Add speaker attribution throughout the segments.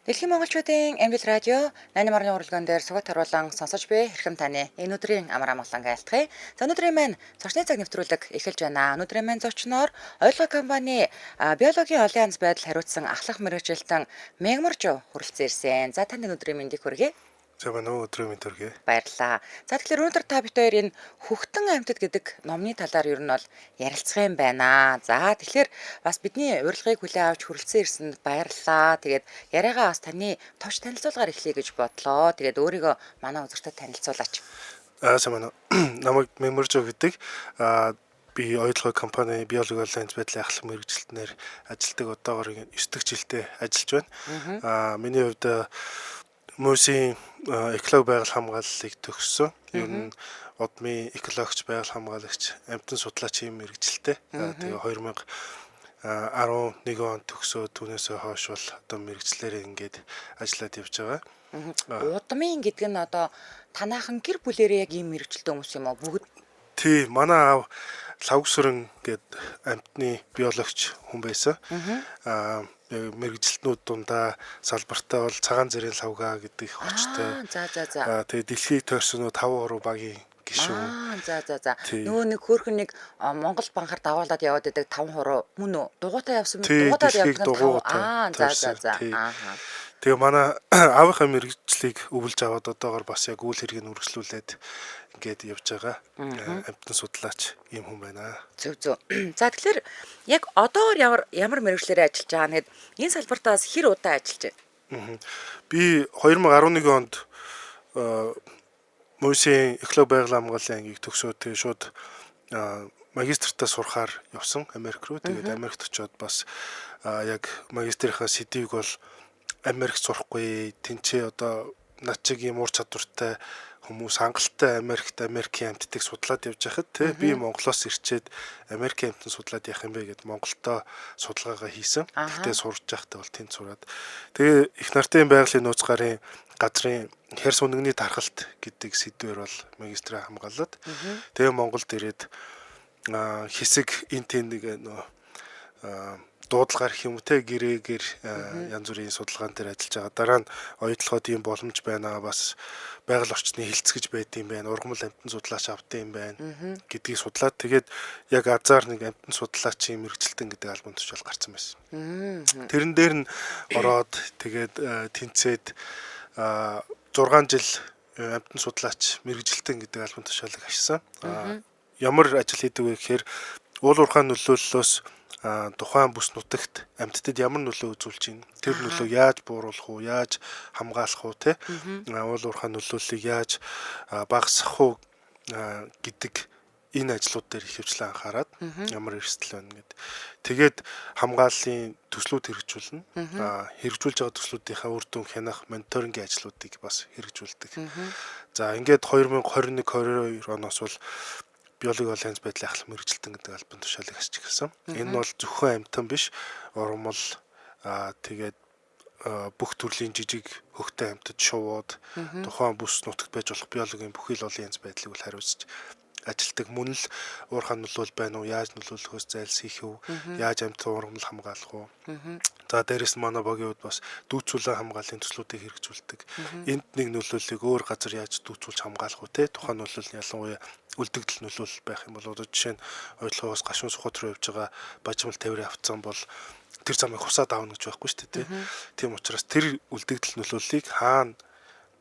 Speaker 1: Дэлхийн монголчуудын Амьд радио 8 морны уралдаан дээр сугат харуулan сонсож буй хэрхэм таны энэ өдрийн амар амгалан айлтгая. За, өнөөдрийн маань зочны цаг нэвтрүүлэг эхэлж байна. Өнөөдрийн маань зочноор Ойлгоо компани биологийн олон янз байдал хариуцсан ахлах мэргэжилтэн Мягмаржуу хүрэлцэн ирсэн. За, танд энэ өдрийн мэндийг хүргэе.
Speaker 2: За байна уу, өдрийн мэнд хүргэе.
Speaker 1: Баярлалаа. За, тэгэхээр өнөөдөр та бид хоёр энэ Хөхтөн амьтад гэдэг номны талаар ер нь бол ярилцах юм байна. За, тэгэхээр бас бидний урилгыг хүлээн авч хүрэлцэн ирсэнд баярлалаа. Тэгээд яриагаа бас таны товч танилцуулгаар эхлэе гэж бодлоо. Тэгээд өөрийгөө манай үзэгчдэд танилцуулаач.
Speaker 2: Аа, сайн байна уу. Намайг Меморжо гэдэг. Би Оюутлогын компани биологи олон янз байдлын ахлах мэргэжилтнээр ажилладаг. Одоогоор 9 дэх жилдээ ажиллаж байна. Миний хувьд Мөсийн экологи байгаль хамгааллыг төгссөн. Ер нь удмын экологч, байгаль хамгаалагч, амьтан судлаач юм мэргэжилтэй. Тэгээ 2011 онд төгсөө, түүнээсээ хойш бол одоо мэргэжлээрээ ингээд ажиллаад явж байгаа.
Speaker 1: Удмын гэдэг нь одоо танаахан гэр бүлээрээ яг ийм мэргэжилтэй хүмүүс юм уу? Бүгд?
Speaker 2: Тий, манай аав Лавгсүрэн гээд амьтны биологч хүн байсан. Мэргэжилтнүүд дундаа салбартаа бол цагаан зэрийн лавга гэдэг хочтой.
Speaker 1: Аа, за за за.
Speaker 2: Тэгээ дэлхийг тойрсон нөө 5 3 багийн гишүүн.
Speaker 1: Аа, за за за. Нөгөө нэг хөөхөн нэг Монгол банхар дагуулад яваад байдаг 5 хуруу мөн үү? Дугуйтай явсан юм.
Speaker 2: Дугуйтаад явдаг 5.
Speaker 1: Аа, за за за. Аа.
Speaker 2: Тэгээ манай аавынхаа мэргэжлийг өвлж аваад одоогор бас яг үйл хэргийг үргэлжлүүлээд ингээд явж байгаа. Амьтан судлаач ийм хүн байна.
Speaker 1: Зөв зөв. За, тэгэхээр яг одоогор ямар ямар мэргэжлээрээ ажиллаж байгаа нэгэд энэ салбартаас хэр удаа ажиллаж байна?
Speaker 2: Би 2011 онд Мөсийн экологи байгалийн хамгааллын ангийг төгсөөд, тэгээ шууд магистртаа сурахаар явсан Америк руу. Тэгээд Америкт очиод бас яг магистрийнхаа сэдвийг бол Америкт сурахгүй, тэнцээ одоо над чиг ийм ур чадвартай хүмүүс хангалттай Америкт Америкийн амьтдыг судлаад явж байхад, те, би Монголоос ирчээд Америкийн амьтан судлаад явах юм бэ гэд Монголдоо судалгаагаа хийсэн. Гэхдээ сурж байхдаа бол тэнд сураад, тэгээ их нартын байгалийн нууц гарын газрын хярс үнэгний тархалт гэдэг сэдвээр бол магистраа хамгаалаад, тэгээ Монголд ирээд хэсэг эн тэн нэг нөө дуудлагаар гэх юм уу, те, гэрээгээр янз бүрийн судалгаан дээр ажиллаж байгаа. Дараа нь оюутлогод ийм боломж байна. Бас байгаль орчны хилцгэж байд юм байна. Ургамал амьтан судлаач авд юм байна гэдгийг судлаад, тэгээд яг азар нэг амьтан судлаачийн мэргэжилтэн гэдэг албан тушаал гарсан байсан. Тэрэн дээр нь ороод, тэгээд тэнцээд 6 жил амьтан судлаач мэргэжилтэн гэдэг албан тушаалыг ашсан. Ямар ажил хийдэг вэ гэхээр уул уурхай нөлөөллөөс тухайн бүс нутагт амьтдад ямар нөлөө үзүүлж байна? Тэр нөлөөг яаж бууруулах уу? Яаж хамгаалах уу, те? Уул уурхай нөлөөллийг яаж багасгах уу гэдэг энэ ажлууд дээр ихэвчлэн анхаарад, ямар эрсдэл байна гэд. Тэгээд хамгааллын төслүүд хэрэгжүүлнэ. Хэрэгжүүлж байгаа төслүүдийнхаа үр дүн хянах мониторингийн ажлуудыг бас хэрэгжүүлдэг. За, ингээд 2021 22 оноос бол биологи олон янз байдлын ахлах мэргэжилтэн гэдэг албан тушаалыг асч эхэлсэн. Энэ нь бол зөвхөн амьтан биш, ургамал, тэгээд бүх төрлийн жижиг хөхтөн амьтад, шувууд, тухайн бүс нутагт байж болох биологийн бүхий л олон янз байдлыг бол хариуцж ажилтдаг. Мөн л уурхай нөлөөл байна уу? Яаж нөлөөлөхөөс зайлсхийх вэ? Яаж амьтан, ургамал хамгаалах уу? За, дээрэс нь манай багийн хувьд бас дүүцүүлэн хамгааллын төслүүдийг хэрэгжүүлдэг. Энд нэг нөлөөллийг өөр газар яаж дүүцүүлж хамгаалах вэ, те? Тухайн нөлөөлөл нь ялангуяа үлдэгдэл нөлөөлөл байх юм бол, одоо жишээ нь оюутлогоос гашуун сухад руу явж байгаа бажимал тавирын авцсан бол тэр замыг хусаад авна гэж байхгүй шүү дээ, те. Тийм учраас тэр үлдэгдэл нөлөөллийг хаана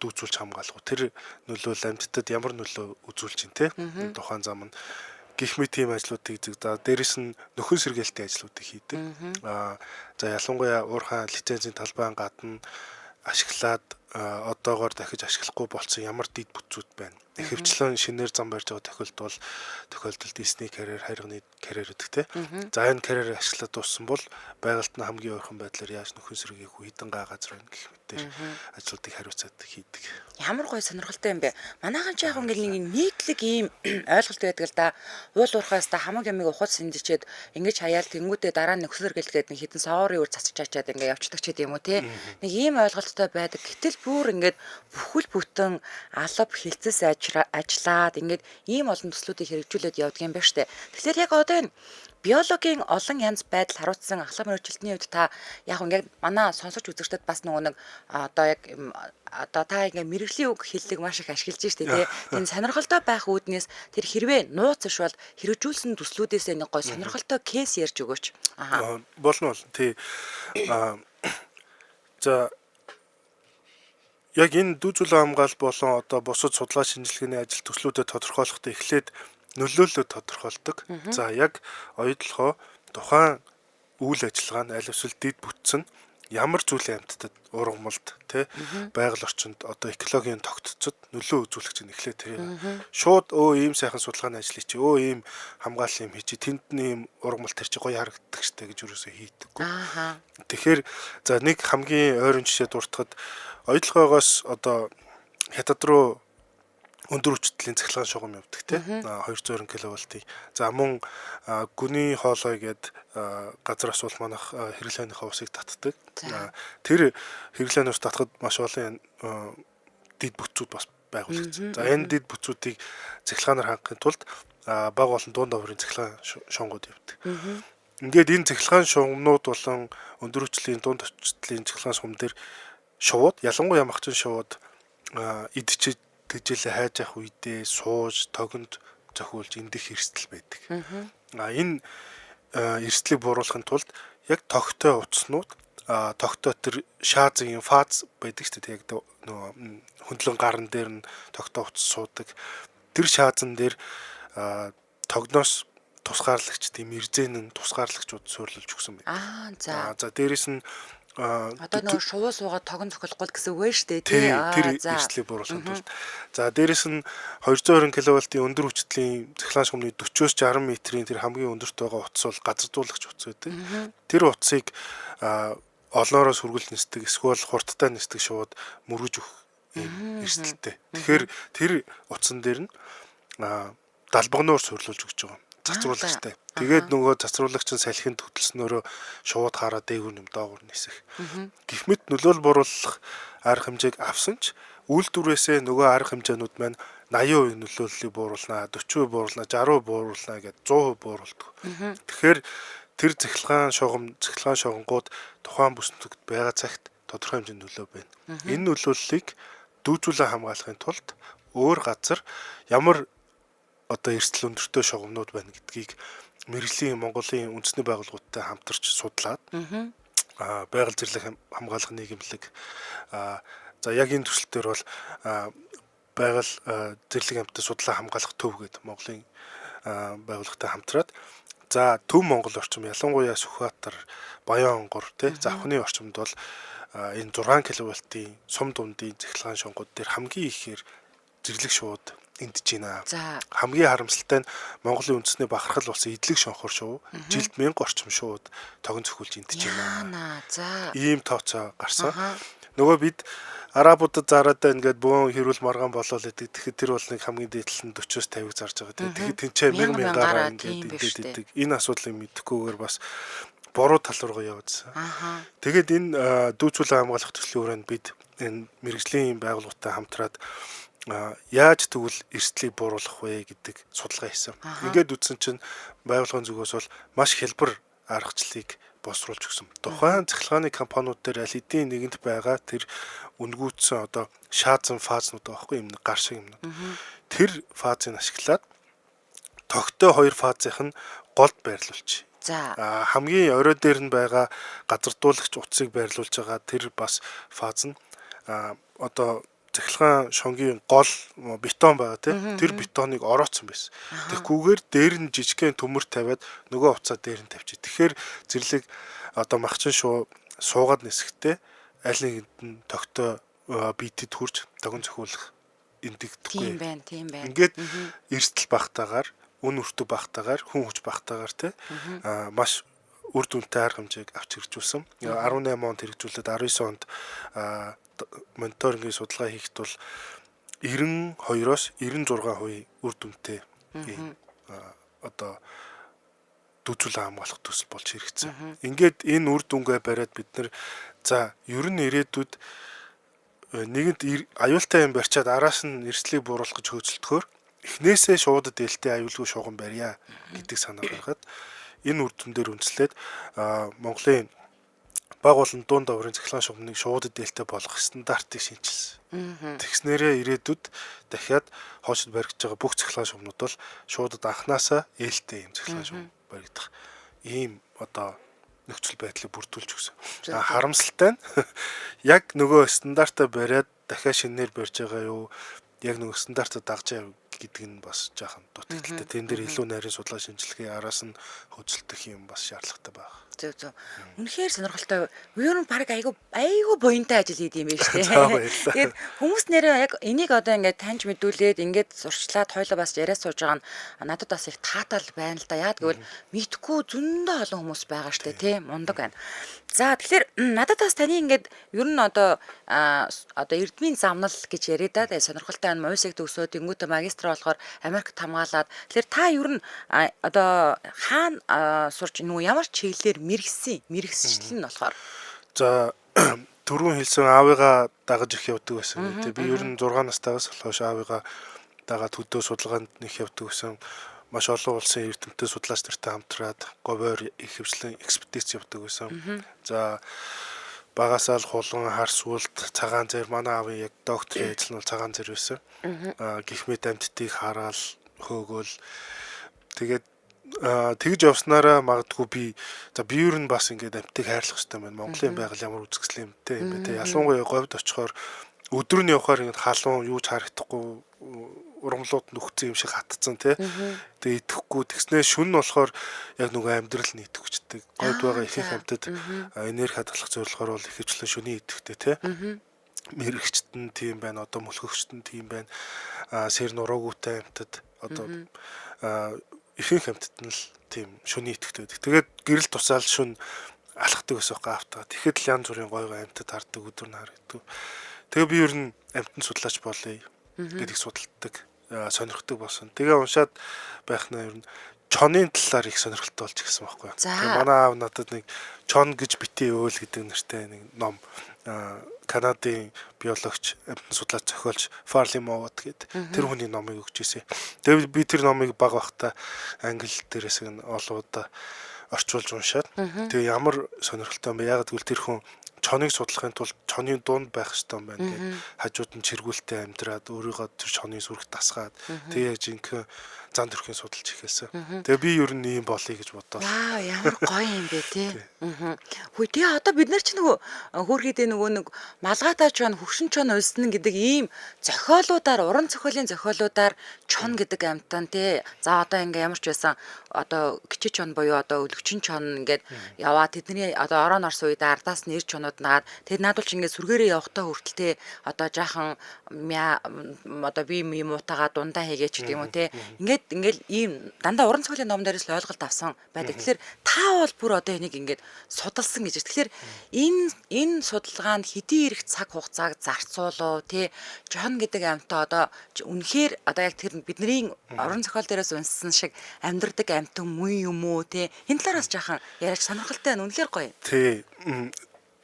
Speaker 2: дүүцүүлж хамгаалах уу? Тэр нөлөөлөл амьтдад ямар нөлөө үзүүлж чинь, те? Тухайн зам нь гэх мэт ийм ажлуудыг хийдэг. За, дээрэс нь нөхөн сэргээлтийн ажлуудыг хийдэг. За, ялангуяа уурхай лицензийн талбайн гадна ашиглаад одоогоор дахиж ашиглахгүй болсон ямар дид бүтцүүд байна. Ихэвчлэн шинээр зам барьж байгаа тохиолдолд тохиолдолд эсний карьер, хайрганы карьер гэдэг, те. За, энэ карьер ашиглаад дууссан бол байгальд нь хамгийн ойрхон байдлаар яаж нөхөн сэргээх үү, хэдэн га газар байна гэх мэтээр ажлуудыг хариуцаад хийдэг.
Speaker 1: Ямар гоё сонирхолтой юм бэ. Манайхан ч яг ингээд нэг нийтлэг ийм ойлголт байдаг л да. Уул уурхаас та хамаг ямыг ухаж сэндэчээд ингэж хаяал тэнгүүтээ дараа нь нөхсөр гэлгээд нэг хитэн соорын үр цацж чачаад ингээ явцдаг ч гэдэм юм уу, те. Нэг ийм ойлголттой байдаг. Гэтэл бүр ингээд бүхэл бүтэн алба хилцээс ажиллаад ингээд ийм олон төслүүдийг хэрэгжүүлээд явдаг юм байна штэ. Тэгэхээр яг одоо энэ Биологийн олон янз байдал харуулсан ахлах мөрчлөлтний үед та яг ингээд манай сонсогч үзэгчдэд бас нөгөө нэг одоо яг одоо та ингээ мэрэгжлийн үг хэллэг маш их ашиглаж штэ тий. Тэр сонирхолтой байх үүднээс тэр хэрвээ нууц биш бол хэрэгжүүлсэн төслүүдээсээ нэг гой сонирхолтой кейс ярьж өгөөч. Аа.
Speaker 2: Болно болно. Тий. Аа за яг энэ дүүжүүлэн хамгаал болон одоо бусад судалгаа шинжилгээний ажил төслүүдэд тодорхойлохдоо эхлээд нөлөөллөө тодорхойлдог. За яг оюутлохоо тухайн үйл ажиллагаа нь аль эсвэл дэд бүтц нь ямар зүйлийн амьтдад ургамалд тий байгаль орчинд одоо экологийн тогтцод нөлөө үзүүлэх чинь эхлээд тэр шууд өө ийм сайхан судалгааны ажил чи өө ийм хамгаалал юм хийчи тэнд нь ийм ургамал тэр чи гоё харагддаг штэ гэж юусоо хийдэггүй. Тэгэхээр за нэг хамгийн ойрын жишээ дуртахад оюутлогоогоос одоо хятад руу өндөр хүчтэлийн цахилгаан шугам явдаг тий 220 кВт-ийг. За мөн гүний хоолой гээд газар асуул манах хэрэглээнийхээ усыг татдаг. Тэр хэрэглээний ус татахад маш олон дид бүтцүүд бас байгуулагдсан. За энэ дид бүтцүүдийг цахилгаанаар хангахын тулд баг болон дунд даврын цахилгаан шунгууд явдаг. Ингээд энэ цахилгаан шугамнууд болон өндөр хүчлийн дунд хүчлийн цахилгаан шугам дээр шувууд ялангуяа махчин шувууд идчиж тэжээлээ хайж явах үедээ сууж тогонд зохиулж эндэх эрсдэл байдаг. А энэ эрсдлийг бууруулахын тулд яг тогтой утаснууд тогтой тэр шаазын фаз байдаг шүү дээ. Яг нөгөө хөндлөн гаран дээр нь тогтой утас суудаг. Тэр шаазан дээр тогноос тусгаарлагч тийм эрзэн тусгаарлагчуд суйрлуулж өгсөн байдаг.
Speaker 1: Аа за.
Speaker 2: За дээрэс нь
Speaker 1: одоо нөгөө шувуу суугаад тогон цохилохгүй гэсэн үг ээ шүү дээ тий.
Speaker 2: Тэр эрсдлийг бууруулахын тулд. За дээрэс нь 220 кВт-ийн өндөр хүчлийн цахилгаан шугамны 40-оос 60 метрийн тэр хамгийн өндөрт байгаа утас бол газардуулагч утас байдаг. Тэр утсыг олноороо сөргөл нисдэг эсвэл хурдтай нисдэг шувууд мөргөж өгөх юм эрсдэлтэй. Тэгэхээр тэр утсан дээр нь далбагнуур суйрлуулж өгч байгаа цацруулагчтай. Тэгээд нөгөө цацруулагч нь салхинд хөдөлснөөрөө шууд хараа дээгүүр нэм доогуур нисэх. Гэх мэт нөлөөл бууруулах арга хэмжээг авсан ч үйлдвэрээсээ нөгөө арга хэмжээнүүд маань 80% нөлөөллийг бууруулнаа, 40% бууруулнаа, 60% бууруулнаа гэд 100% бууруулдаг. Тэгэхээр тэр цахилгаан шугам, цахилгаан шугамгууд тухайн бүс нутагт байгаа цагт тодорхой хэмжээний нөлөө байна. Энэ нөлөөллийг дүүжүүлэн хамгаалахын тулд өөр газар ямар одоо эрсдэл өндөртэй шугамнууд байна гэдгийг мэргэжлийн Монголын үндэсний байгууллагуудтай хамтарч судлаад байгаль зэрлэг хамгаалах нийгэмлэг за яг энэ төсөл дээр бол байгаль зэрлэг амьтад судлаа хамгаалах төв гэдэг Монголын байгууллагатай хамтраад за төв Монгол орчим ялангуяа Сүхбаатар, Баян-Онгор тий завхны орчимд бол энэ 6 кВт-ийн сум дундын цахилгаан шунгууд дээр хамгийн ихээр зэрлэг шууд эндэж байна. Хамгийн харамсалтай нь Монголын үндэсний бахархал болсон эдлэг шонхор шувуу жилд 1000 орчим шууд тогон цохиулж эндэж байна.
Speaker 1: За.
Speaker 2: Ийм тооцоо гарсан. Нөгөө бид арабуудад зараад байна гэдээ бөөн хэрүүл маргаан болоо л гэдэг. Тэгэхээр тэр бол нэг хамгийн дээд тал нь 40-оос 50-ыг зарж байгаа тийм. Тэгэхээр тэнцээ 1000 мянгаараа ингээд эндээд идэг. Энэ асуудлыг мэдэхгүйгээр бас буруу тал руугаа явуулсан. Тэгээд энэ дүүцүүлэн хамгаалах төслийн хүрээнд бид энэ мэрэгжлийн байгууллагатай хамтраад яаж тэгвэл эрсдлийг бууруулах вэ гэдэг судалгаа хийсэн. Ингээд үзсэн чинь байгууллагын зүгээс бол маш хялбар аргачлалыг боловсруулж өгсөн. Тухайн цахилгааны компаниуд дээр аль хэдийн нэгэнт байгаа тэр үнгүүцсэн одоо шаазан фазнууд байгаа байхгүй юм нэг гар шиг юмнууд. Тэр фазыг ашиглаад тогтой хоёр фазынх нь голд байрлуулчих.
Speaker 1: За.
Speaker 2: Хамгийн орой дээр нь байгаа газардуулагч утсыг байрлуулж байгаа тэр бас фаз нь одоо цахилгаан шонгийн гол бетон байгаа тийм тэр бетоныг орооцсон байсан. Тэгэхгүйгээр дээр нь жижигхэн төмөр тавиад нөгөө утсаа дээр нь тавьчих. Тэгэхээр зэрлэг одоо махчин шуу суугаад нисэхдээ аль нэгэнд нь тогтоо битэд хүрч тогон цохиулах эндэгдэхгүй.
Speaker 1: Тийм байна, тийм байна.
Speaker 2: Ингээд эрсдэл багтаагаар, үн өртөг багтаагаар, хүн хүч багтаагаар тий маш үр дүнтэй арга хэмжээг авч хэрэгжүүлсэн. 18 онд хэрэгжүүлээд 19 онд мониторингийн судалгаа хийхэд бол 92-оос 96% үр дүнтэй ийм одоо дүүцүүлэн хамгаалах төсөл болж хэрэгцсэн. Ингээд энэ үр дүнгээ бариад бид нар за ер нь ирээдүйд нэгэнт аюултай юм барьчаад араас нь эрсдлийг бууруулах гэж хөөцөлдөхөөр эхнээсээ шуудад ээлтэй аюулгүй шугам барья гэдэг санаа гаргаад Энэ үр дүн дээр үндэслээд Монголын баг болон дунд даврын цахилгаан шугамныг шуудад ээлтэй болгох стандартыг шинэчилсэн. Тэгснээрээ ирээдүйд дахиад хоошид баригдаж байгаа бүх цахилгаан шугамнууд бол шуудад анханасаа ээлтэй юм цахилгаан шугам баригдах ийм одоо нөхцөл байдлыг бүрдүүлж өгсөн. Харамсалтай нь яг нөгөө стандартаа бариад дахиад шинээр барьж байгаа юу, яг нөгөө стандартаа дагж байгаа гэдэг нь бас жаахан дутагдaltaй. Тэн дээр илүү нарийн судлаа шинжилгээ араас нь хөдөлтөх юм бас шаардлагатай байна.
Speaker 1: Зөв зөв. Үнэхээр сонирхолтой. Ер нь баг айгу айгу буянтай ажил хийд юм байна шүү дээ. Тэгээд хүмүүс нэрээ яг энийг одоо ингээд таньж мэдүүлээд ингээд сурчлаад хоёлоо бас яриа сууж байгаа нь надад бас их таатал байна л да. Яад гэвэл мэдхгүй зөндөө олон хүмүүс байгаа шүү дээ, тий. Мундаг байна. За, тэгэхээр надад бас таны ингээд ер нь одоо одоо эрдмийн замнал гэж яриа да. Тэгээд сонирхолтой байна. Муйсыг төгсөөд тэнгуүтэ магистр болохоор Америкт хамгаалаад. Тэгэхээр та ер нь одоо хаана сурч нөгөө ямар чиглэлээр мэрэгсэн мэрэгсэл нь болохоор?
Speaker 2: За, түрүүн хэлсэн аавыгаа дагаж их явдаг байсан. Тэгээ би ер нь 6 настайгаас хойш аавыгаа дагаад хөдөө судалгаанд нэг явдаг байсан. Маш олон улсын эрдэмтэн судлаач нартай хамтраад говьор их хвчлэн экспедиц явдаг байсан. За, багасаа л хулган, харс үлд, цагаан зэр, манай аавын яг докторийн ажил нь бол цагаан зэр байсан. Гэх мэт амьтдыг хараал хөөгөөл тэгээд тэгж явснараа магадгүй би за би ер нь бас ингээд амьтдыг хайрлах хэрэгтэй байна. Монголын байгаль ямар үзэсгэлэн юмтэй юм бэ те. Ялангуяа говьд очихоор өдөр нь явхаар ингээд халуун юу ч харагдахгүй ургамлууд нүхцэн юм шиг хатцсан тий. Тэгээ идэхгүй тэгснээ шүн нь болохоор яг нөгөө амьдрал нь идэвхждэг. Говьд байгаа их их амьтад энерги хадгалах зорилгоор бол ихэвчлэн шүний идэвхтэй тий. Мэрэгчт нь тийм байна, одоо мөлхөгчт нь тийм байна. Сэр нуруугүйтэй амьтад одоо ихэнх амьтад нь л тийм шүний идэвхтэй байдаг. Тэгээд гэрэл тусаал шүн алхдаг гэсэн юм автаа. Тэгэхэд л янз бүрийн гой гой амьтад хардаг, өдөр нь харагддаг. Тэгээ би ер нь амьтан судлаач болъё гэдэг судалдаг, сонирхдаг болсон. Тэгээ уншаад байх нь ер нь чонын талаар их сонирхолтой болж ирсэн байхгүй юу. Тэгээ манай аав надад нэг чон гэж битгий өөл гэдэг нэртэй нэг ном, Канадын биологч, амьтан судлаач, зохиолч Фарли Моват гэдэг тэр хүний номыг өгч ирсэн. Тэгээ би тэр номыг бага байхдаа англи дээрээс нь олон удаа орчуулж уншаад тэгээ ямар сонирхолтой юм бэ? Яг гэвэл тэр хүн чоныг судлахын тулд чонын дунд байх ёстой юм байна гэд хажууд нь чиргүүлтэй амьдраад өөрийгөө тэр чонын сүрэг дасгаад тэгээ яг жинхэнэ зан төрхийн судалж эхэлсэн. Тэгээ би ер нь ийм болъё гэж бодоод.
Speaker 1: Вау, ямар гоё юм бэ те. Хүй, тэгээ одоо бид нар ч нөгөө хөөрхийдээ нөгөө нэг малгайтай чон, хөгшин чон уйлсан гэдэг ийм зохиолуудаар, уран зохиолын зохиолуудаар чон гэдэг амьтан те. За, одоо ингээ ямар ч байсан одоо кичи чон буюу одоо өлөгчин чон ингээд яваа тэдний одоо орон орсон үед ардаас нь ир чонууд нагаад тэр наадвал ч ингээд сүргээрээ явахтаа хүртэл те одоо жаахан одоо би муутагаа дундаа хийгээч гэдэг юм уу те. Ингээд ингээл ийм дандаа уран зохиолын ном дээрээс л ойлголт авсан байдаг. Тэгэхээр та бол бүр одоо энийг ингээд судалсан гэж. Тэгэхээр энэ судалгаанд хэдий ирэх цаг хугацааг зарцуулав те. Жон гэдэг амьтан одоо үнэхээр одоо яг тэр бидний уран зохиол дээрээс унссан шиг амьдрдаг амьтан мөн юм уу те. Энэ талаараас жаахан яриач, сонирхолтой байна. Үнэхээр гоё.
Speaker 2: Тий.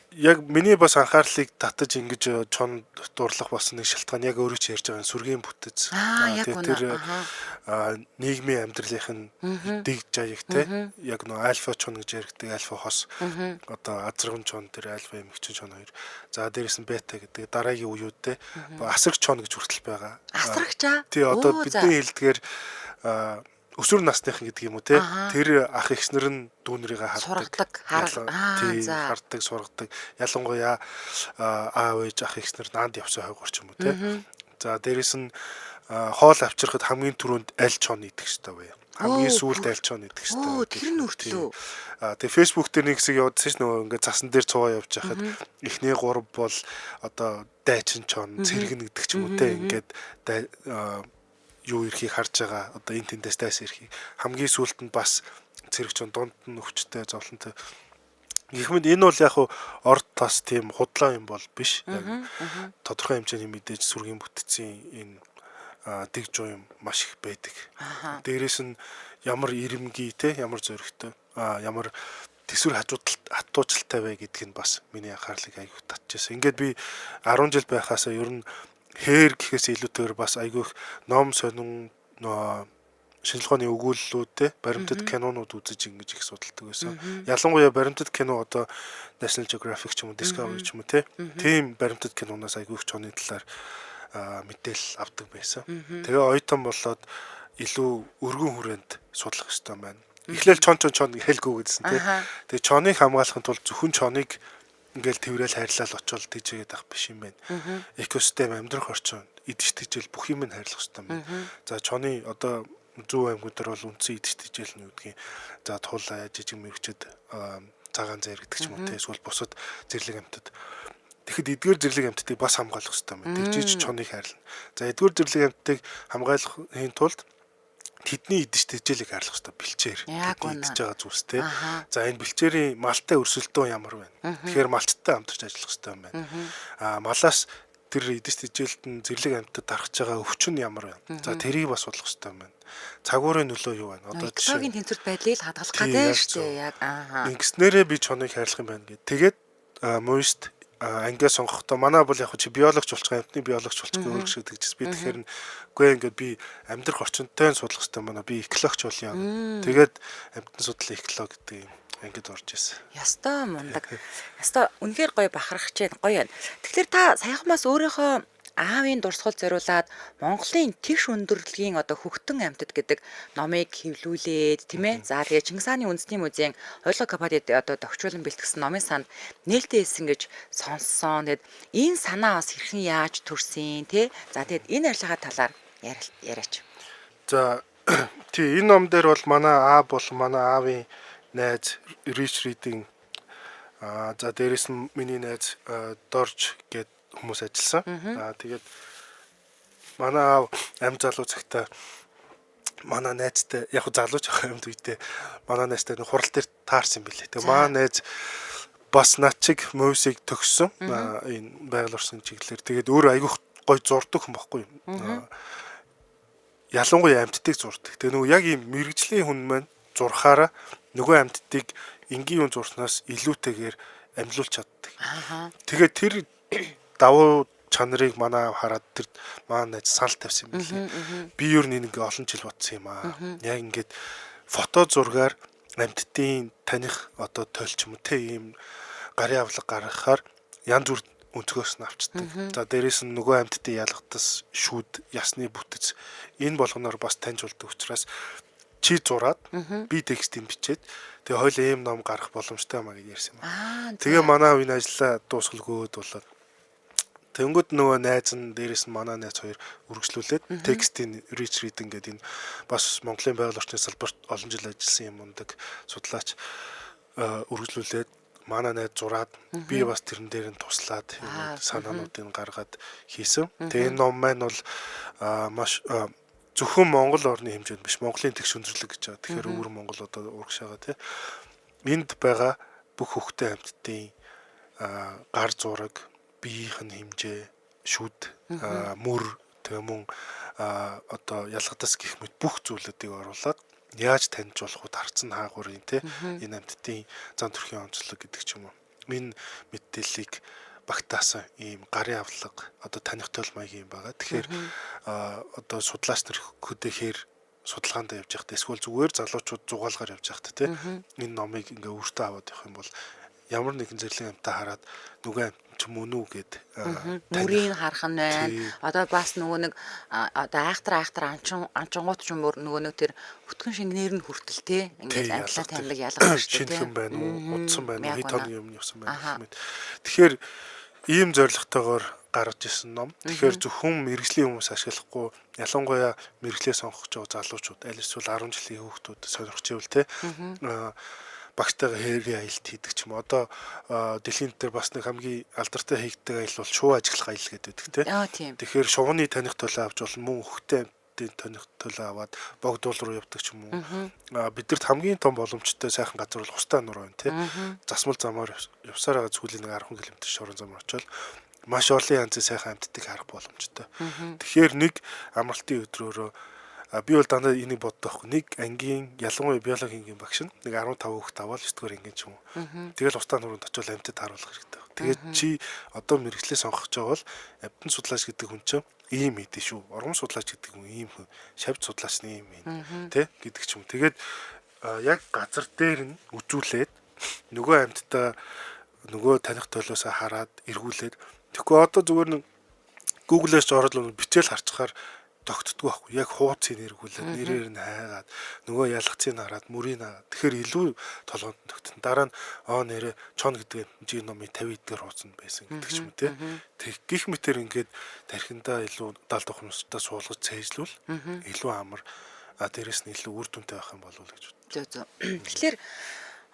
Speaker 2: Яг миний бас анхаарлыг татаж ингэж чон дурлах бас нэг шалтгаан яг өөрөө чи ярьж байгаа сүргийн бүтэц. Тэр нийгмийн амьдралынх нь дэг жаяг те. Яг нөө альфа чон гэж яригддаг альфа хос. Одоо азарган чон тэр альфа эмэгчин чон хоёр. За, дээрэс нь бета гэдэг дараагийн үеүүд те. Асраг чон гэж хүртэл байгаа.
Speaker 1: Асрагчаа.
Speaker 2: Тий, одоо бидний хэлдгээр өсвөр насныхан гэдэг юм уу те. Тэр ах эгчнэр нь дүүнэрийг
Speaker 1: хардаг.
Speaker 2: Хардаг, сургадаг. Ялангуяа аав ээж ах эгчнэр наанд явсан хойгоор ч юм уу те. За, дээрэс нь хоол авчирхад хамгийн түрүүнд аль чон идэх ёстой вэ? Хамгийн сүүлд аль чон идэх ёстой вэ?
Speaker 1: Тэр нь хүртлөө.
Speaker 2: Тэгээ Facebook дээр нэг хэсэг явуулсан ш нөгөө ингээд цасан дээр цуваа явж байхад эхний гурав бол одоо дайчин чон, цэргэн гэдэг ч юм уу те. Ингээд юу ирэхийг харж байгаа. Одоо энэ тэндээс дайс ирэхийг. Хамгийн сүүлд нь бас цэрэг чон, дунд нь өвчтэй, зовлонтой. Гэх мэт энэ бол яг орд тас тийм худлаа юм бол биш. Яг тодорхой хэмжээний мэдээж сүргийн бүтцийн энэ дэг жуу юм маш их байдаг. Дээрээс нь ямар ирэмгий те, ямар зөрөгтэй, ямар төсвөр хатуучлалтай вэ гэдг нь бас миний анхаарлыг айгүй татчихсан. Ингээд би 10 жил байхаасаа ер нь хээр гэхээс илүүтэйгээр бас айгүй их ном сонин шинжлэх ухааны өгүүллүүд те баримтат кинонууд үзэж ингэж их судалдаг байсан. Ялангуяа баримтат кино одоо National Geographic ч юм уу Discovery ч юм уу те тийм баримтат киноноос айгүй их чоны талаар мэдээлэл авдаг байсан. Тэгээ оюутан болоод илүү өргөн хүрээнд судлах ёстой байна. Эхлээл чон чон чон хэлгүй гэдсэн те. Тэгээ чоныг хамгаалахын тулд зөвхөн чоныг ингээл тэрэл хайрлал очивол тийжгээд ах биш юм байна. Экосистем амьдрах орчин идэж тэжээл бүх юм нь хайрлах ёстой юм байна. За чоны одоо зүүн аймагуд дээр бол үндсэн идэж тэжээл нь юу гэдгийг за туулаа жижиг мэрэгчэд цагаан зээр гэдэг ч юм уу те эсвэл бусад зэрлэг амьтад. Тэгэхэд эдгээр зэрлэг амьтдыг бас хамгаалах ёстой юм байна. Тэгжиж чоныг хайрлана. За эдгээр зэрлэг амьтдыг хамгаалахын тулд тэдний идэж тэжээлийг хайрлах ёстой бэлчээр. Идэж байгаа зүйлс те. За энэ бэлчээрийн малтай өрсөлдөөн ямар байна? Тэгэхээр малчтай хамтарч ажиллах ёстой юм байна. Аа малаас тэр идэж тэжээлд нь зэрлэг амьтад тархаж байгаа өвчин нь ямар байна? За тэрийг бас судлах ёстой юм байна. Цагуурын нөлөө юу байна?
Speaker 1: Одоо жишээ экологийн тэнцвэрт байдлыг хадгалах гэдэг шүү дээ. Яг
Speaker 2: аа. Ингэснээрээ би чоныг хайрлах юм байна гэд. Тэгээд муйст ангиа сонгохдоо манай бол яг чи биологч болчих, амьтны биологч болчих гэх өөрөг шиг тэгжсэн. Би тэгэхээр үгүй ингээд би амьдрах орчинтой судлах хэрэгтэй манай би экологч болъё. Тэгээд амьтан судлалын эколог гэдэг юм ангид орж ирсэн.
Speaker 1: Ястой мундаг. Ястой үнэхээр гоё бахархаж байна. Гоё байна. Тэгэхээр та саяхмаас өөрийнхөө аавын дурсгал зориулаад Монголын тэгш өндөрлөгийн одоо хөхтөн амьтад гэдэг номыг хэвлүүлээд тийм ээ. За тэгээ Чингис хааны үндэсний музейн ойлгоо компанид одоо тохижуулан бэлтгэсэн номын санд нээлттэй хэлсэн гэж сонссон. Тэгээд энэ санаа бас хэрхэн яаж төрсөн тий. За тэгээд энэ арилгаа талаар яриач.
Speaker 2: За тий энэ ном дээр бол манай аав болон манай аавын найз Рич Ридийн за дээрэс нь миний найз Дорж гээд хүмүүс ажилласан. Аа тэгээд манай аав амь залуу цагтаа манай найзтай яг залууч амьд үедээ манай найзтай нэг хурал дээр таарсан юм билээ. Тэгээ манай найз бас над чиг мөсийг төгссөн. Энэ байгаль орчин чиглэлээр. Тэгээд өөрөө айгүйх гой зурдаг хүн бохгүй юу. Ялангуяа амьтдыг зурдаг. Тэгээ нөгөө яг ийм мэрэгжлийн хүн маань зурхаараа нөгөө амьтдыг энгийн хүн зурснаас илүүтэйгээр амьлуулж чаддаг. Тэгээд тэр давуу чанарыг манай хараад тэр манай найз санал тавьсан юм билээ. Би ер нь ингээ олон жил бодсон юм аа. Яг ингээд фото зургаар амьтдын таних одоо тойл ч юм уу те ийм гарын авлага гаргахаар янз бүр өнцгөөс нь авчдаг. За дээрэс нь нөгөө амьтдын ялгадас шүд, ясны бүтэц энэ болгоноор бас таньж болдог учраас чи зураад би текстийг бичээд тэгээ хойлоо ийм ном гаргах боломжтой юм а гэж ярьсан юм аа. Тэгээ манай энэ ажлаа дуусгалгүйд болоод тэнгүүд нөгөө найз нь дээрэс нь манай найз хоёр үргэлжлүүлээд текстийн rich reading гэдэг энэ бас Монголын байгаль орчны салбарт олон жил ажилласан юм мундаг судлаач үргэлжлүүлээд манай найз зураад би бас тэрэн дээр нь туслаад санаануудыг гаргаад хийсэн. Тэгээ энэ ном маань бол маш зөвхөн Монгол орны хэмжээнд биш Монголын тэгш өндөрлөг гэж байгаа. Тэгэхээр өвөр Монгол одоо урагшаага тий. Энд байгаа бүх хөхтөн амьтдын гар зураг, биеийнх нь хэмжээ, шүд, мөр тэгээ мөн одоо ялгадас гэх мэт бүх зүйлүүдийг оруулаад яаж таньж болох вэ? Тарцсан хаагурын тий энэ амьтдын зан төрхийн онцлог гэдэг ч юм уу. Энэ мэдээллийг багтаасан ийм гарын авлага одоо таних тол маягийн юм байгаа. Тэгэхээр одоо судлаач нар хөдөхээр судалгаанд явж байхдаа эсвэл зүгээр залуучууд зугаалгаар явж байхдаа тий энэ номыг ингээ өөртөө аваад явах юм бол ямар нэгэн зэрлэг амьтаа хараад нөгөө амьт ч мөн үү гэд
Speaker 1: мөрийг харах нь байна. Одоо бас нөгөө нэг одоо айхтар айхтар анчин анчингууд ч юм уу нөгөө нэг тэр өтгөн шингэнээр нь хүртэл те ингээд амьтлаа танилаг ялгах
Speaker 2: шүү дээ. Шинхэн байна уу, удсан байна уу, хэд хоногийн өмнө явсан байна гэх мэт. Тэгэхээр ийм зорилготойгоор гаргаж ирсэн ном. Тэгэхээр зөвхөн мэрэгжлийн хүмүүс ашиглахгүй ялангуяа мэрэгжлээ сонгох гэж байгаа залуучууд аль эсвэл 10 жилийн хүүхдүүд сонирхож ивэл те багтайгаа хэргийн аялалт хийдэг ч юм уу. Одоо дэлхийн дээр бас нэг хамгийн алдартай хийгддэг аялал бол шувуу ажиглах аялал гэдэг те. Тэгэхээр шувууны таних төлөө авч болно мөн хөхтэй амьтдын таних төлөө аваад богдуул руу явдаг ч юм уу. Бидэрт хамгийн том боломжтой сайхан газар бол Хустай нуруу байна те. Засмал замаар явсаар байгаа зүйлийн нэг 10 км шорон замаар очивол маш олон янзын сайхан амьтдыг харах боломжтой. Тэгэхээр нэг амралтын өдрөөрөө Би бол дандаа энийг боддог байхгүй. Нэг ангийн ялангуяа биологи ангийн багш нь нэг 15 хүүхэд аваад 9 дугаар ангийн ч юм уу. Тэгэл устдаа нүрэнд очивол амьтад харуулах хэрэгтэй. Тэгээд чи одоо мэргэжлээ сонгох гэж байгаа бол амьтан судлаач гэдэг хүн чинь ийм хэдий шүү. Ургам судлаач гэдэг хүн ийм хүн, шавж судлаач нь ийм юм тэ гэдэг ч юм. Тэгээд яг газар дээр нь үзүүлээд нөгөө амьтдаа нөгөө таних толиосоо хараад эргүүлээд тэгэхгүй одоо зүгээр нэг Google-ээс ч ороод л бичээл харчхаар тогтдгоо байхгүй. Яг хууцыг эргүүлээд нэрээр нь хайгаад нөгөө ялгцыг хараад мөрийг хараад тэгэхээр илүү толгойд тогтно. Дараа нь аа нэрээ чон гэдэг чи номын 50 эдгээр хуудсанд байсан гэдэг ч юм уу те. Тэг гих мэтэр ингээд тархиндаа илүү даалт ухамсартаа суулгаж цээжлүүл илүү амар, а дээрэс нь илүү үр дүнтэй байх юм болов уу гэж бодсон.
Speaker 1: Зөв зөв. Тэгэхээр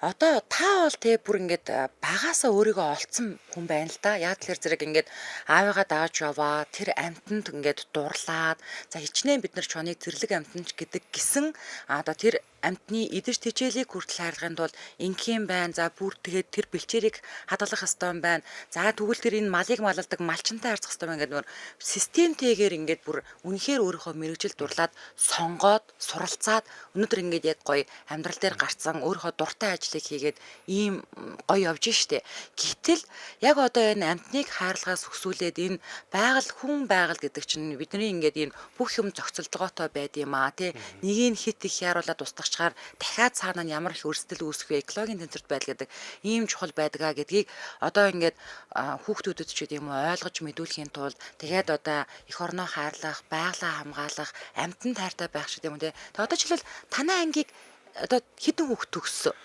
Speaker 1: одоо та бол те бүр ингээд багасаа өөрийгөө олцсон хүн байна л да. Яг тэр зэрэг ингээд аавыгаа дааж яваа, тэр амьтанд ингээд дурлаад, за хичнээн бид нар чоныг зэрлэг амьтан ч гэдэг гисэн одоо тэр амьтны идэж тэжээлийг хүртэл хайрлахын тулд ингэх юм байна. За бүр тэгээд тэр бэлчээрийг хадгалах ёстой юм байна. За тэгвэл тэр энэ малыг малладаг малчинтай харьцах ёстой байна гэдэг нөр системтэйгээр ингээд бүр үнэхээр өөрийнхөө мэргэжил дурлаад сонгоод суралцаад өнөөдөр ингээд яг гоё амьдрал дээр гарцсан өөрийнхөө дуртай ажлыг хийгээд ийм гоё явж штэ. Гэтэл яг одоо энэ амьтныг хайрлахаас өсвөлээд энэ байгаль хүн байгаль гэдэг чинь бидний ингээд энэ бүх юм зохицолдлогоотой байд юм аа тий. Нэгийг хит их яаруулаад устгахчаар дахиад цаана нь ямар их өрсөлдөл үүсэх вэ? Экологийн тэнцвэрт байдал гэдэг ийм чухал байдгаа гэдгийг одоо ингээд хүүхдүүдэд ч гэдэг юм уу ойлгож мэдүүлэхийн тулд тэгээд одоо эх орноо хайрлах, байгалаа хамгаалах, амьтанд хайртай байх шиг юм тий. Тэгээд одоо жишээлбэл танай ангийг одоо хэдэн хүүхд төгссөн?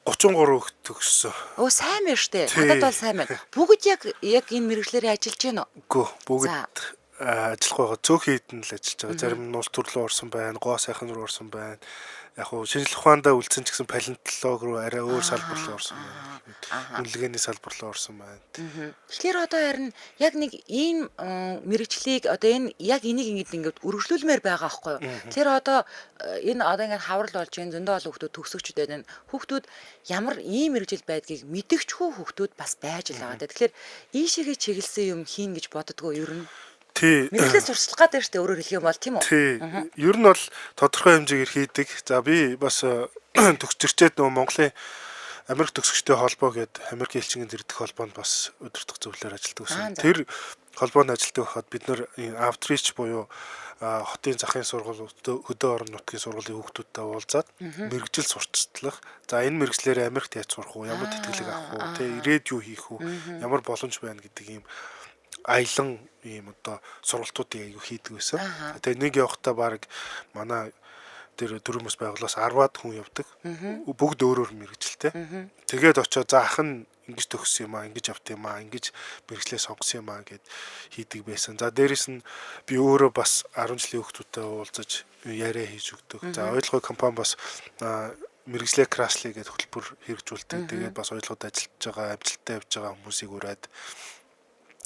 Speaker 2: 33 хүүхд төгссөн.
Speaker 1: Өө сайн байна штэ. Надад бол сайн байна. Бүгд яг энэ мэргэжлээрээ ажиллаж байна уу?
Speaker 2: Үгүй, бүгд ажиллах байгаа. Цөөхөн хэдэн л ажиллаж байгаа. Зарим нь улс төрлөө орсон байна, гоо сайхан руу орсон байна. Яг хуу шинжлэх ухаандаа үлдсэн ч гэсэн палеонтолог руу арай өөр салбар руу орсон байна. Үнэлгээний салбар руу орсон байна.
Speaker 1: Тэгэхээр одоо харин яг нэг ийм мэргэжлийг одоо энэ яг энийг ингэж ингээд өргөжлүүлмээр байгаа байхгүй юу? Тэгэхээр одоо энэ одоо ингээд хаврал болж энэ зөндөө олон хүүхдүүд төгсөгчд байна. Хүүхдүүд ямар ийм мэргэжил байдгийг мэдэгчгүй хүүхдүүд бас байж л байгаа. Тэгэхээр ийшээгээ чиглэсэн юм хийн гэж боддгоо ер нь.
Speaker 2: Тий.
Speaker 1: Мэргэжлээ сурчлах гэдэг шүү дээ өөрөөр хэлэх юм бол тийм үү?
Speaker 2: Тий. Ер нь бол тодорхой хэмжээгээр хийдэг. За би бас төгсөрчээд нөгөө Монголын Америк төгсөгчтэй холбоо гээд Америкийн элчингийн зэрдэх холбоонд бас удирдах зөвлөлөөр ажилладаг гэсэн. Тэр холбоонд ажилладаг байхад бид нэр outreach буюу хотын захын сургууль, хөдөө орон нутгийн сургуулийн хүүхдүүдтэй уулзаад мэргэжил сурталчлах. За энэ мэргэжлээрээ Америкт яаж сурах уу, ямар тэтгэлэг авах уу, тэ ирээд юу хийх үү, ямар боломж байна гэдэг ийм аялан ийм одоо сургалтуудыг аягүй хийдэг байсан. Тэгээ нэг явахдаа баг манай тэр төрийн бас байгууллагаас 10-аад хүн явдаг. Бүгд өөр өөр мэргэжилтэй. Тэгээд очоо за ах нь ингэж төгссөн юм аа, ингэж явт юм аа, ингэж мэргэжлээ сонгосон юм аа гэд хийдэг байсан. За дээрэс нь би өөрөө бас 10 жилийн хүүхдүүдтэй уулзаж яриа хийж өгдөг. За ойлгоо компани бас мэргэжлээ красли гэдэг хөтөлбөр хэрэгжүүлдэг. Тэгээд бас ойлгоод ажиллаж байгаа, амжилттай явж байгаа хүмүүсийг ураад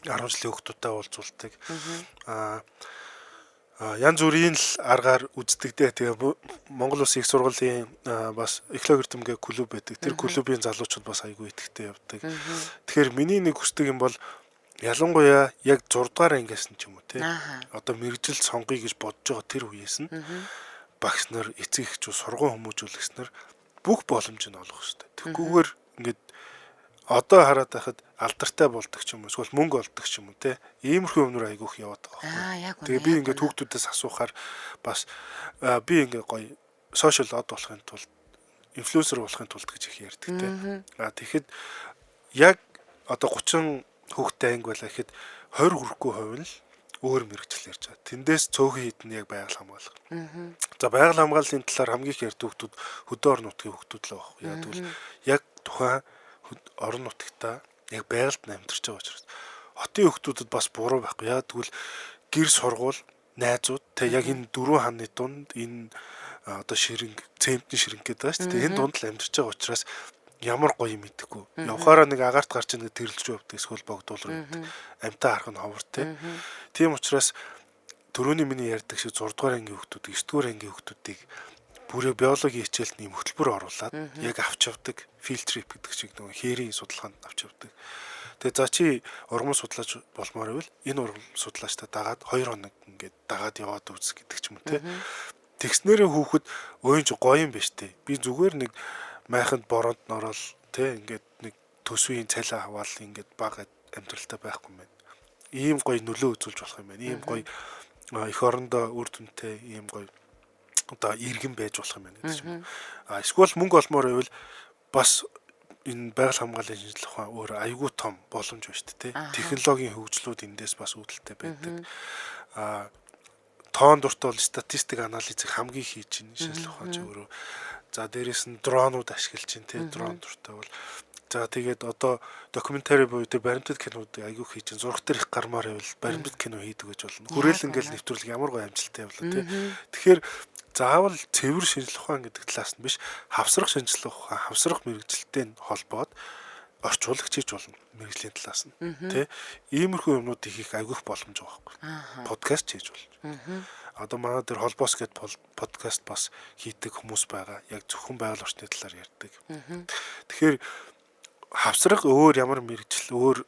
Speaker 2: 10 жилийн хүүхдүүдтэй уулзуулдаг. Янз бүрийн л аргаар үздэг дээ. Тэгээ Монгол Улсын их сургуулийн бас экологи эрдэмгээ клуб байдаг. Тэр клубын залуучууд бас айгүй идэвхтэй явдаг. Тэгэхээр миний нэг хүсдэг юм бол ялангуяа яг 6 дугаар ангиас нь ч юм уу те. Одоо мэргэжил сонгоё гэж бодож байгаа тэр үеэс нь багш нар, эцэг эхчүүд, сургууль хүмүүжүүлэгч нар бүх боломжийг олгох хэрэгтэй. Тэгхгүйгээр ингээд одоо хараад байхад алдартай болдог ч юм уу эсвэл мөнгө олдог ч юм уу те. Иймэрхүү юмнууд айгүйх яваад байгаа байхгүй. Тэгээ би ингээд хүүхдүүдээс асуухаар бас би ингээд гоё сошиал од болохын тулд инфлюенсер болохын тулд гэж их ярьдаг те. А тэгэхэд яг одоо 30 хүүхдтэй анги байлаа гэхэд 20 хүрэхгүй хувь нь л өөр мэргэжил ярьж байгаа. Тэндээс цөөхөн хэд нь яг байгаль хамгаалах. За байгаль хамгааллын талаар хамгийн их ярьдаг хүүхдүүд хөдөө орон нутгийн хүүхдүүд л байгаа. Яг тэгвэл яг тухайн орон нутагта яг байгальд нь амьдарч байгаа учраас хотын хүүхдүүдэд бас буруу байхгүй. Яг тэгвэл гэр сургууль, найзууд тэг яг энэ дөрвөн ханны дунд энэ одоо ширэнг, цементний ширэнг гэдэг байгаа шүү дээ. Энэ дунд л амьдарч байгаа учраас ямар гоё юм мэдэхгүй. Явхаараа нэг агаарт гарч нэг тэрэлж рүү явдаг эсвэл богдуул руу явдаг. Амьтаа харах нь ховор те. Тийм учраас түрүүний миний ярьдаг шиг 6 дугаар ангийн хүүхдүүдийг, 9 дугаар ангийн хүүхдүүдийг бүрээ биологийн хичээлд нэм хөтөлбөр оруулаад яг авч явдаг. Field trip гэдэг шиг нөгөө хээрийн судалгаанд авч явдаг. Тэгээ за чи ургамал судлаач болмоор байвал энэ ургамал судлаачтай дагаад 2 хоног ингээд дагаад яваад үз гэдэг ч юм уу те. Тэгснээрээ хүүхэд өөөн чи гоё юм биш те. Би зүгээр нэг майханд бороонд нороод те ингээд нэг төсвийн цалин аваад ингээд бага амьдралтай байхгүй юм байна. Ийм гоё нөлөө үзүүлж болох юм байна. Ийм гоё эх орондоо үр дүнтэй ийм гоё одоо иргэн байж болох юм байна гэдэг ч юм. А эсвэл мөнгө олмоор байвал бас энэ байгаль хамгааллын шинжлэх ухаан өөр айгүй том боломж байна шүү дээ. Технологийн хөгжлүүд эндээс бас үүдэлтэй байдаг. А тоон дуртай бол статистик анализыг хамгийн хийж байна шинжлэх ухаан ч өөрөө. За дээрэс нь дронууд ашиглаж чинь тий дрон дуртай бол за тэгээд одоо докюментари буюу тэр баримтат киноудыг айгүй хийж чинь зураг дээр их гармаар байвал баримтат кино хийдэг гэж болно. Хүрээлэн ингээл нэвтрүүлэг ямар гоё амжилттай явлаа тий. Тэгэхээр заавал цэвэр шинжлэх ухаан гэдэг талаас нь биш хавсрах шинжлэх ухаан, хавсрах мэргэжилтэй нь холбоод орчуулагч хийж болно мэргэжлийн талаас нь тий. Иймэрхүү юмнуудыг хийх айгүйх боломж байгаа байхгүй. Подкаст хийж болно. Одоо манай дээр холбоос гээд подкаст бас хийдэг хүмүүс байгаа. Яг зөвхөн байгаль орчны талаар ярьдаг. Тэгэхээр хавсрах өөр ямар мэргэжил өөр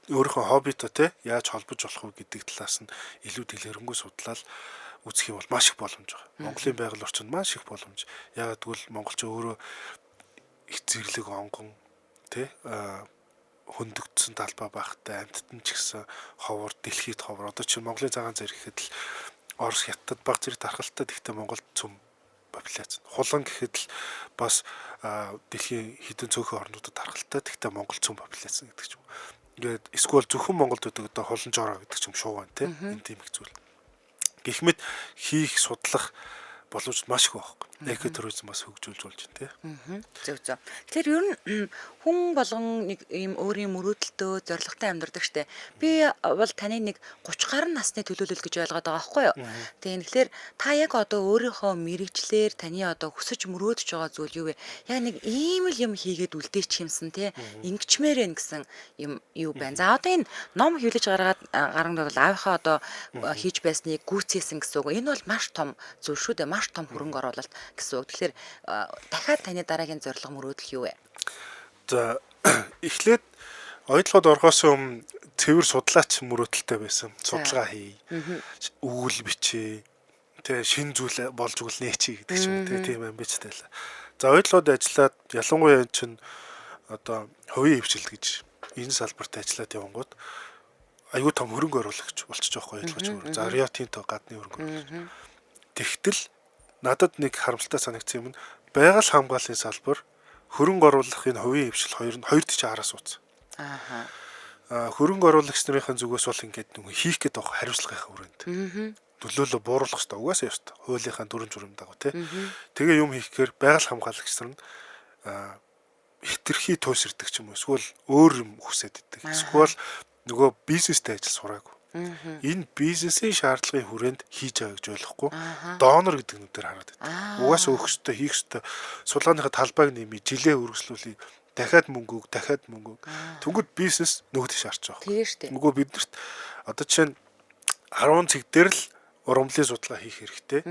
Speaker 2: өөрийнхөө хоббитой те яаж холбож болох вэ гэдэг талаас нь илүү дэлгэрэнгүй судлаад үзэх юм бол маш их боломж байгаа. Монголын байгаль орчинд маш их боломж. Яагаад гэвэл монголч өөрөө их зэрлэг онгон те хөндөгдсөн талбай байхтай амьтад нь ч гэсэн ховор дэлхийд ховор. Одоо чинь Монголын цагаан зэрэг гэхэд л Орос хятад баг зэрэг тархалтай гэхдээ Монголд цөм популяц. Хулан гэхэд л бас дэлхийн хэдэн цөөхөн орнуудад тархалтай гэхдээ Монгол цөм популяц гэдэг ч юм. Ингээд эсвэл зөвхөн Монголд байдаг одоо хулан жороо гэдэг ч юм шуу байна те. Энэ тийм их зүйл. Гэх мэт хийх судлах боломж маш их байхгүй. Экотуризм бас хөгжүүлж болж байна тий.
Speaker 1: Зөв зөв. Тэгэхээр ер нь хүн болгон нэг ийм өөрийн мөрөөдөлтөө зорилготой амьдардаг штэ. Би бол таны нэг 30 гаруй насны төлөөлөл гэж ойлгоод байгаа байхгүй юу? Тэгээ тэгэхээр та яг одоо өөрийнхөө мэрэгчлэр таны одоо хүсэж мөрөөдөж байгаа зүйл юу вэ? Яг нэг ийм л юм хийгээд үлдээчих юмсан тий. Ингэчмээр байна гэсэн юм юу байна. За одоо энэ ном хэвлэж гаргаад гарангад бол аавынхаа одоо хийж байсныг гүйцээсэн гэсэн үг. Энэ бол маш том зүйл шүү дээ. Маш том хөрөнгө оруулалт гэсэн үг. Тэгэхээр дахиад таны дараагийн зорилго мөрөөдөл юу вэ?
Speaker 2: За эхлээд оюутлогод орохоос өмнө цэвэр судлаач мөрөөдөлтэй байсан. Судалгаа хий. Өгүүл бичээ. Тэ шин зүйл болж өгөл нээчий гэдэг ч юм уу тийм амбицтай байлаа. За оюутлогод ажиллаад ялангуяа эн чинь одоо хувийн хвшил гэж энэ салбарт ажиллаад явангууд аюу том хөрөнгө оруулагч болчих жоохгүй оюутлогч өөр. За Рио Тинто гадны хөрөнгө оруулагч. Тэгтэл надад нэг харамсалтай санагдсан юм нь байгаль хамгааллын салбар хөрөнгө оруулахын хувийн хвшил хоёр нь хоёр тийш араас сууцсан.
Speaker 1: Ааха.
Speaker 2: Хөрөнгө оруулагч нарын зүгээс бол ингээд нэг хийх гээд байгаа хариуцлагынхаа хүрээнд. Нөлөөлөө бууруулах хэрэгтэй угаасаа ёстой. Хуулийнхаа дүрм журам дагуу тий. Тэгээ юм хийх гэхээр байгаль хамгаалагч нар нь хитрхи туйсэрдэг ч юм уу эсвэл өөр юм хүсээд идэг. Эсвэл нөгөө бизнестэй ажил сураагүй. Энэ бизнесийн шаардлагын хүрээнд хийж байгаа гэж ойлгохгүй донор гэдэг нүдээр хараад байдаг. Угаасаа өгөх ёстой, хийх ёстой. Судалгааныхаа талбайг нэмий, жилээ өргөслүүлье. Дахиад мөнгө өг, дахиад мөнгө өг. Тэнгүүд бизнес нөгөө тийш харж байгаа.
Speaker 1: Тийм шүү дээ.
Speaker 2: Нөгөө биднэрт одоо жишээ нь 10 цэг дээр л ургамлын судалгаа хийх хэрэгтэй.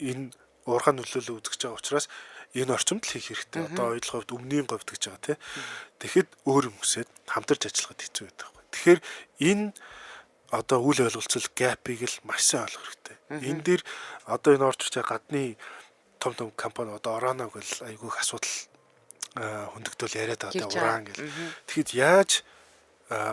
Speaker 2: Энэ уурхай нөлөөлөл үзэж байгаа учраас энэ орчимд л хийх хэрэгтэй. Одоо оюутлогын хувьд өмнгийн говьд гэж байгаа тий. Тэгэхэд өөр юм хүсээд хамтарч ажиллахад хэцүү байдаг байхгүй. Тэгэхээр энэ одоо үйл ойлголцол гэпийг л маш сайн ойлгох хэрэгтэй. Энэ дээр одоо энэ орж ирж байгаа гадны том том компани одоо Орано гэл айгүйх асуудал хөндөгдөл яриад байгаа
Speaker 1: Тэгж
Speaker 2: уран гэл. Тэгэхэд яаж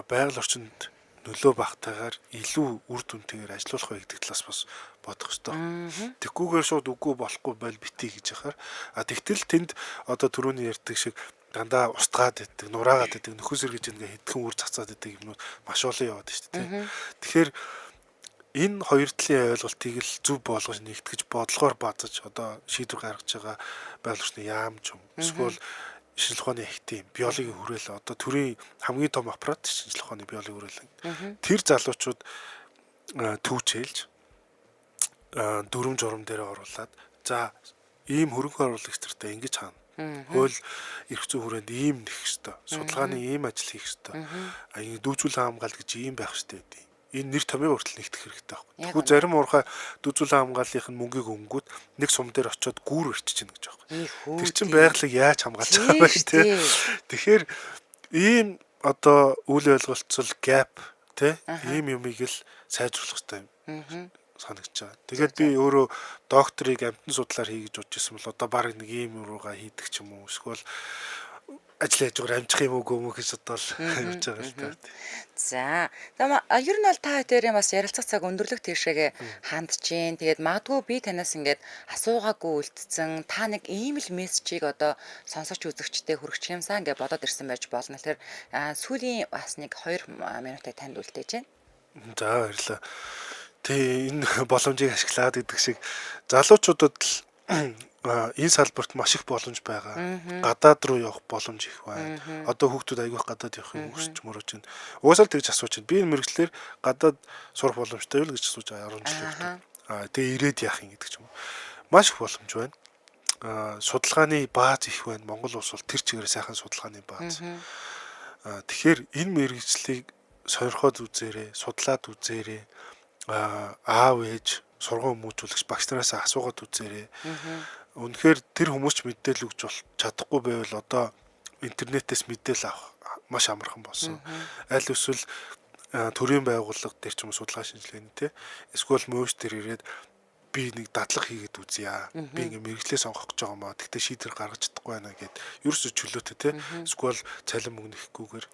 Speaker 2: байгаль орчинд нөлөө багтаагаар илүү үр дүнтэйгээр ажиллах вэ гэдэг талаас бас бодох хэрэгтэй. Тэгхгүйгээр шууд үгүй болохгүй боль битгий гэж яхаар. А тэгтэл тэнд одоо түрүүний ярьдаг шиг дандаа устгаад байдаг, нураагаад байдаг, нөхөн сэргэж ингээ хэдхэн үр цацаад байдаг юмнууд маш олон яваад шүү дээ. Тэгэхээр энэ хоёр талын ойлголтыг л зөв болгож нэгтгэж бодлогоор базаж одоо шийдвэр гаргаж байгаа байгаль орчны яам ч юм эсвэл шинжлэх ухааны их тийм биологийн хүрээлэн одоо төрийн хамгийн том аппарат шинжлэх ухааны биологийн хүрээлэн. Тэр залуучууд түүчээлж дүрм журам дээр оруулаад за ийм хөрөнгө оруулагч нартай ингэж хаана. Хууль эрх зүйн хүрээнд ийм нэх ёстой. Судалгааны ийм ажил хийх ёстой. А ингэ дүүжүүлэн хамгаалал гэж ийм байх ёстой гэдэг. Энэ нэр томьёо хүртэл нэгтгэх хэрэгтэй байхгүй. Тэгвэл зарим уурхай дүүжүүлэн хамгааллын мөнгийг өнгүүд нэг сум дээр очиод гүүр өрчиж гин гэж байхгүй. Тэр чинь байгалыг яаж хамгаалж байгаа вэ те. Тэгэхээр ийм одоо үл ойлголцол gap тий ийм юмыг л сайжруулах хэрэгтэй юм санагдаж байгаа. Тэгээд би өөрөө докторыг амьтан судлаар хий гэж бодож исэн бол одоо баг нэг ийм руугаа хийдэг ч юм уу эсвэл ажил яаж байгаа амжих юм уу гүм гэж бодоол явж байгаа л та.
Speaker 1: За. Ер нь бол та хоёрын бас ярилцах цаг өндөрлөх тийшээгээ хандж гин. Тэгээд магадгүй би танаас ингээд асуугаагүй үлдсэн. Та нэг ийм л мессежийг одоо сонсогч үзэгчтэй хүргэх юмсан гэж бодоод ирсэн байж болно. Тэгэхээр сүүлийн бас нэг 2 минутыг танд үлдээж байна.
Speaker 2: За баярлалаа. Тий энэ боломжийг ашиглаад гэдэг шиг залуучуудад л энэ салбарт маш их боломж байгаа. Гадаад руу явах боломж их байна. Одоо хүүхдүүд айгүйх гадаад явах юм өсч мөрөж байна. Угаасаа л тэгж асууж байна. Би энэ мэргэжлээр гадаад сурах боломжтой юу л гэж асууж байгаа 10 жилийн хүүхдүүд. Тэгээ ирээд яах юм гэдэг ч юм уу. Маш их боломж байна. Судалгааны бааз их байна. Монгол улс бол тэр чигээр сайхан судалгааны бааз. Тэгэхээр энэ мэргэжлийг сонирхоод үзээрэй, судлаад үзээрэй. Аав ээж сургууль хүмүүжүүлэгч багш нараас асуугаад үзээрэй. Үнэхээр тэр хүмүүс ч мэдээлэл өгч бол чадахгүй байвал одоо интернетээс мэдээлэл авах маш амархан болсон. Аль эсвэл төрийн байгууллага дээр ч юм уу судалгаа шинжилгээний те эсвэл мөөч дээр ирээд би нэг дадлага хийгээд үзье. Би ингээ мэрэгчлээ сонгох гэж байгаа маа. Тэгтээ шийдвэр гаргаж чадахгүй байна гэд ерөөсө чөлөөтэй те. Эсвэл цалин мөнгө нэхгүйгээр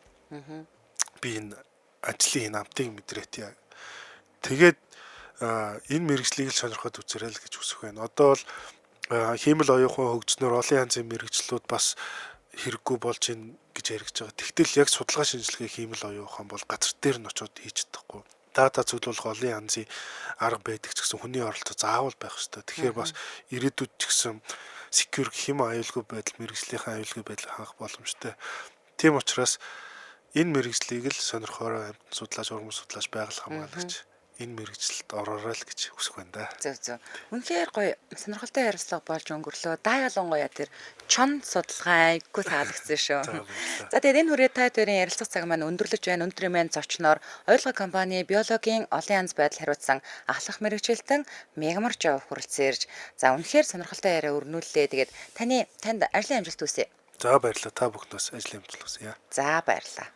Speaker 2: би энэ ажлын энэ амтыг мэдрээт. Тэгээд энэ мэрэгжлийг л сонирхоод үзээрэй л гэж хүсэх байна. Одоо бол хиймэл оюухан хөгжснөөр олон янзын мэрэгжлүүд бас хэрэггүй болж ийн гэж яригдж байгаа. Тэгтэл яг судалгаа шинжилгээ хиймэл оюухан бол газар дээр нь очиод хийж чадахгүй. Дата цуглуулах олон янзын арга байдаг ч гэсэн хүний оролцоо заавал байх ёстой. Тэгэхээр бас ирээдүйд ч гэсэн secure гэх юм аюулгүй байдал, мэрэгжлийнхээ аюулгүй байдлыг хангах боломжтой. Тийм учраас энэ мэрэгжлийг л сонирхоорой амьтан судлаач, ургамал судлаач, байгаль хамгаалагч энэ мэрэгжилд ороорой л гэж хүсэх байна да.
Speaker 1: Зөв зөв. Үнэхээр гоё сонирхолтой ярилцлага болж өнгөрлөө. Да ялангуяа тэр чон судалгаа айгүй таалагдсан шүү. За тэгээд энэ хүрээ та хоёрын ярилцах цаг маань өндөрлөж байна. Өнөөдрийн маань зочноор Ойлгоо компани биологийн олон янз байдал хариуцсан ахлах мэрэгжилтэн Мегмар Жов хүрэлцэн ирж за үнэхээр сонирхолтой яриа өрнүүллээ. Тэгээд танд ажлын амжилт хүсье.
Speaker 2: За баярлалаа. Та бүхэнд бас ажлын амжилт хүсье.
Speaker 1: За баярлалаа.